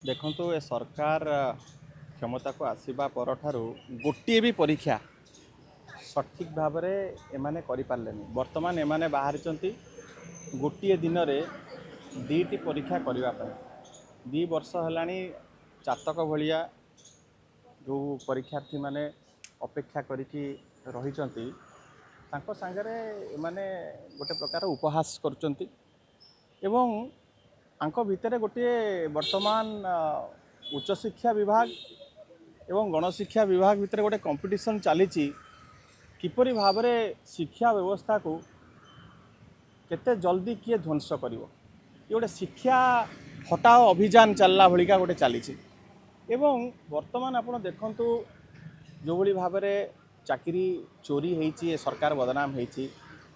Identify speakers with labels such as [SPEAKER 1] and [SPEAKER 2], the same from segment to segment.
[SPEAKER 1] ଦେଖନ୍ତୁ, ଏ ସରକାର କ୍ଷମତାକୁ ଆସିବା ପରଠାରୁ ଗୋଟିଏ ବି ପରୀକ୍ଷା ସଠିକ୍ ଭାବରେ ଏମାନେ କରିପାରିଲେନି। ବର୍ତ୍ତମାନ ଏମାନେ ବାହାରିଛନ୍ତି ଗୋଟିଏ ଦିନରେ ଦୁଇଟି ପରୀକ୍ଷା କରିବା ପାଇଁ। 2 ବର୍ଷ ହେଲାଣି ଚାତକ ଭଳିଆ ଯେଉଁ ପରୀକ୍ଷାର୍ଥୀମାନେ ଅପେକ୍ଷା କରିକି ରହିଛନ୍ତି, ତାଙ୍କ ସାଙ୍ଗରେ ଏମାନେ ଗୋଟେ ପ୍ରକାର ଉପହାସ କରୁଛନ୍ତି। ଏବଂ ୟାଙ୍କ ଭିତରେ ଗୋଟିଏ ବର୍ତ୍ତମାନ ଉଚ୍ଚଶିକ୍ଷା ବିଭାଗ ଏବଂ ଗଣଶିକ୍ଷା ବିଭାଗ ଭିତରେ ଗୋଟେ କମ୍ପିଟିସନ୍ ଚାଲିଛି, କିପରି ଭାବରେ ଶିକ୍ଷା ବ୍ୟବସ୍ଥାକୁ କେତେ ଜଲ୍ଦି କିଏ ଧ୍ୱଂସ କରିବ। ଇଏ ଗୋଟେ ଶିକ୍ଷା ହଟାଅ ଅଭିଯାନ ଚାଲିଲା ଭଳିକା ଗୋଟେ ଚାଲିଛି। ଏବଂ ବର୍ତ୍ତମାନ ଆପଣ ଦେଖନ୍ତୁ, ଯେଉଁଭଳି ଭାବରେ ଚାକିରି ଚୋରି ହେଇଛି, ଏ ସରକାର ବଦନାମ ହେଇଛି,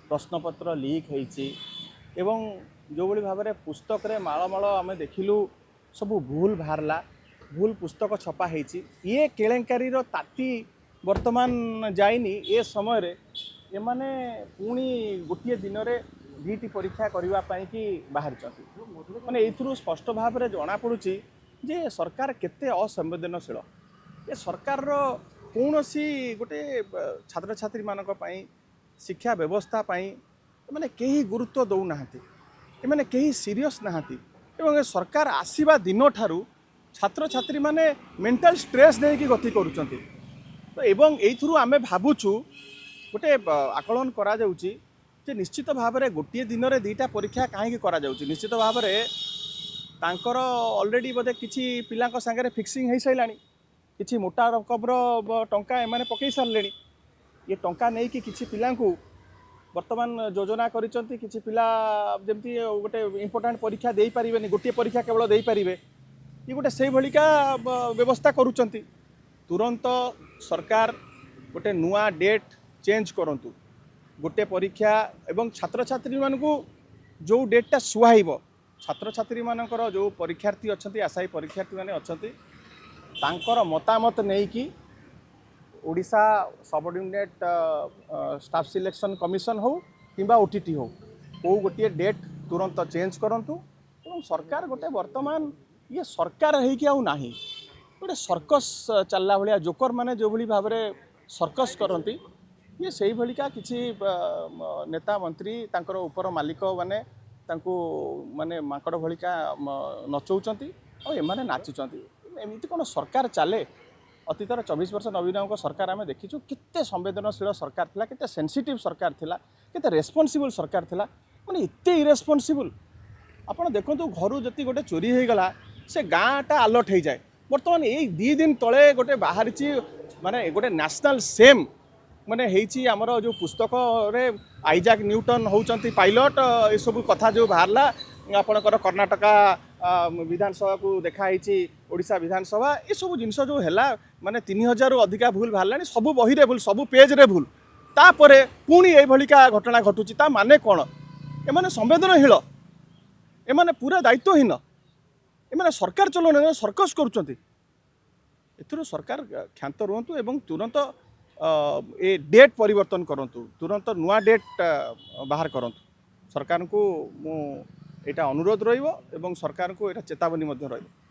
[SPEAKER 1] ପ୍ରଶ୍ନପତ୍ର ଲିକ୍ ହେଇଛି ଏବଂ ଯେଉଁଭଳି ଭାବରେ ପୁସ୍ତକରେ ମାଳମାଳ ଆମେ ଦେଖିଲୁ ସବୁ ଭୁଲ ବାହାରିଲା, ଭୁଲ ପୁସ୍ତକ ଛପା ହେଇଛି, ଇଏ କେଳେଙ୍କାରୀର ତାତି ବର୍ତ୍ତମାନ ଯାଇନି, ଏ ସମୟରେ ଏମାନେ ପୁଣି ଗୋଟିଏ ଦିନରେ ଦୁଇଟି ପରୀକ୍ଷା କରିବା ପାଇଁକି ବାହାରିଛନ୍ତି। ମାନେ ଏଇଥିରୁ ସ୍ପଷ୍ଟ ଭାବରେ ଜଣାପଡ଼ୁଛି ଯେ ସରକାର କେତେ ଅସମ୍ବେଦନଶୀଳ। ଏ ସରକାରର କୌଣସି ଗୋଟେ ଛାତ୍ରଛାତ୍ରୀମାନଙ୍କ ପାଇଁ, ଶିକ୍ଷା ବ୍ୟବସ୍ଥା ପାଇଁ ଏମାନେ କେହି ଗୁରୁତ୍ୱ ଦେଉନାହାନ୍ତି। ଏମାନେ କେହି ସିରିୟସ୍ ନାହାନ୍ତି। ଏବଂ ଏ ସରକାର ଆସିବା ଦିନଠାରୁ ଛାତ୍ରଛାତ୍ରୀମାନେ ମେଣ୍ଟାଲ ଷ୍ଟ୍ରେସ୍ ଦେଇକି ଗତି କରୁଛନ୍ତି। ତ ଏବଂ ଏଇଥିରୁ ଆମେ ଭାବୁଛୁ, ଗୋଟେ ଆକଳନ କରାଯାଉଛି ଯେ ନିଶ୍ଚିତ ଭାବରେ ଗୋଟିଏ ଦିନରେ ଦୁଇଟା ପରୀକ୍ଷା କାହିଁକି କରାଯାଉଛି? ନିଶ୍ଚିତ ଭାବରେ ତାଙ୍କର ଅଲରେଡ଼ି ବୋଧେ କିଛି ପିଲାଙ୍କ ସାଙ୍ଗରେ ଫିକ୍ସିଂ ହେଇସାରିଲାଣି। କିଛି ମୋଟା ରକମର ଟଙ୍କା ଏମାନେ ପକାଇ ସାରିଲେଣି। ଏ ଟଙ୍କା ନେଇକି କିଛି ପିଲାଙ୍କୁ ବର୍ତ୍ତମାନ ଯୋଜନା କରିଛନ୍ତି, କିଛି ପିଲା ଯେମିତି ଗୋଟେ ଇମ୍ପୋର୍ଟାଣ୍ଟ ପରୀକ୍ଷା ଦେଇପାରିବେନି, ଗୋଟିଏ ପରୀକ୍ଷା କେବଳ ଦେଇପାରିବେ। ଇଏ ଗୋଟେ ସେଇଭଳିକା ବ୍ୟବସ୍ଥା କରୁଛନ୍ତି। ତୁରନ୍ତ ସରକାର ଗୋଟେ ନୂଆ ଡେଟ୍ ଚେଞ୍ଜ କରନ୍ତୁ ଗୋଟେ ପରୀକ୍ଷା ଏବଂ ଛାତ୍ରଛାତ୍ରୀମାନଙ୍କୁ ଯେଉଁ ଡେଟ୍ଟା ସୁହାଇବ। ଛାତ୍ରଛାତ୍ରୀମାନଙ୍କର ଯେଉଁ ପରୀକ୍ଷାର୍ଥୀ ଅଛନ୍ତି, ଆଶାୟୀ ପରୀକ୍ଷାର୍ଥୀମାନେ ଅଛନ୍ତି, ତାଙ୍କର ମତାମତ ନେଇକି ଓଡ଼ିଶା ସବଅର୍ଡ଼ିନେଟ୍ ଷ୍ଟାଫ୍ ସିଲେକ୍ସନ୍ କମିଶନ ହେଉ କିମ୍ବା ଓଟିଟି ହେଉ, କେଉଁ ଗୋଟିଏ ଡେଟ୍ ତୁରନ୍ତ ଚେଞ୍ଜ କରନ୍ତୁ। ଏବଂ ସରକାର ଗୋଟେ ବର୍ତ୍ତମାନ ଇଏ ସରକାର ହେଇକି ଆଉ ନାହିଁ, ଗୋଟେ ସର୍କସ୍ ଚାଲିଲା ଭଳିଆ। ଜୋକର ମାନେ ଯେଉଁଭଳି ଭାବରେ ସର୍କସ୍ କରନ୍ତି, ଇଏ ସେଇଭଳିକା କିଛି ନେତା, ମନ୍ତ୍ରୀ, ତାଙ୍କର ଉପର ମାଲିକ ମାନେ ତାଙ୍କୁ ମାନେ ମାଙ୍କଡ଼ ଭଳିକା ନଚଉଛନ୍ତି ଆଉ ଏମାନେ ନାଚୁଛନ୍ତି। ଏମିତି କ'ଣ ସରକାର ଚାଲେ? ଅତୀତର 24 ବର୍ଷ ନବୀନ ବାବୁଙ୍କ ସରକାର ଆମେ ଦେଖିଛୁ, କେତେ ସମ୍ବେଦନଶୀଳ ସରକାର ଥିଲା, କେତେ ସେନ୍ସିଟିଭ୍ ସରକାର ଥିଲା, କେତେ ରେସ୍ପନ୍ସିବୁଲ୍ ସରକାର ଥିଲା। ମାନେ ଏତେ ଇରେସ୍ପନ୍ସିବୁଲ୍! ଆପଣ ଦେଖନ୍ତୁ, ଘରୁ ଯଦି ଗୋଟେ ଚୋରି ହେଇଗଲା, ସେ ଗାଁଟା ଆଲର୍ଟ ହେଇଯାଏ। ବର୍ତ୍ତମାନ ଏଇ 2 ଦିନ ତଳେ ଗୋଟେ ବାହାରିଛି, ମାନେ ଗୋଟେ ନ୍ୟାସନାଲ୍ ସେମ୍ ମାନେ ହେଇଛି ଆମର ଯେଉଁ ପୁସ୍ତକରେ ଆଇଜାକ୍ ନ୍ୟୁଟନ୍ ହେଉଛନ୍ତି ପାଇଲଟ୍, ଏସବୁ କଥା ଯେଉଁ ବାହାରିଲା, ଆପଣଙ୍କର କର୍ଣ୍ଣାଟକା ବିଧାନସଭାକୁ ଦେଖା ହେଇଛି ଓଡ଼ିଶା ବିଧାନସଭା, ଏସବୁ ଜିନିଷ ଯେଉଁ ହେଲା, ମାନେ 3000ରୁ ଅଧିକା ଭୁଲ ବାହାରିଲାଣି, ସବୁ ବହିରେ ଭୁଲ, ସବୁ ପେଜ୍ରେ ଭୁଲ। ତାପରେ ପୁଣି ଏଇଭଳିକା ଘଟଣା ଘଟୁଛି। ତା ମାନେ କ'ଣ? ଏମାନେ ସମ୍ବେଦନଶୀଳ, ଏମାନେ ପୁରା ଦାୟିତ୍ୱହୀନ, ଏମାନେ ସରକାର ଚଲାଉନାହାନ୍ତି, ସର୍କସ୍ କରୁଛନ୍ତି। ଏଥିରୁ ସରକାର କ୍ଷାନ୍ତ ରୁହନ୍ତୁ ଏବଂ ତୁରନ୍ତ ଏ ଡେଟ୍ ପରିବର୍ତ୍ତନ କରନ୍ତୁ, ତୁରନ୍ତ ନୂଆ ଡେଟ୍ ବାହାର କରନ୍ତୁ। ସରକାରଙ୍କୁ ମୁଁ ଏଇଟା ଅନୁରୋଧ ରହିବ ଏବଂ ସରକାରଙ୍କୁ ଏଇଟା ଚେତାବନୀ ମଧ୍ୟ ରହିବ।